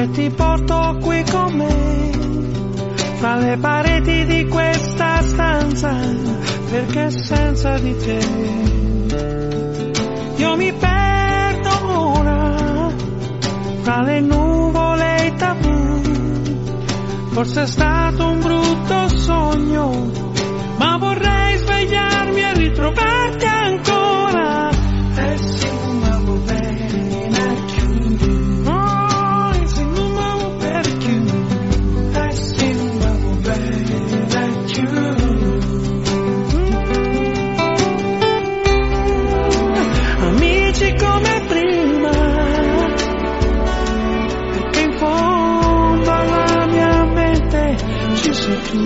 E ti porto qui con me, fra le pareti di questa stanza, perché senza di te io mi perdo ora, fra le nuvole e i tabù. Forse è stato un brutto sogno, ma vorrei svegliarmi e ritrovarti ancora. E se non mi va bene più, oh, e se non mi va bene più, e se non mi va bene più. Amici come prima, perché in fondo alla mia mente ci sei tu.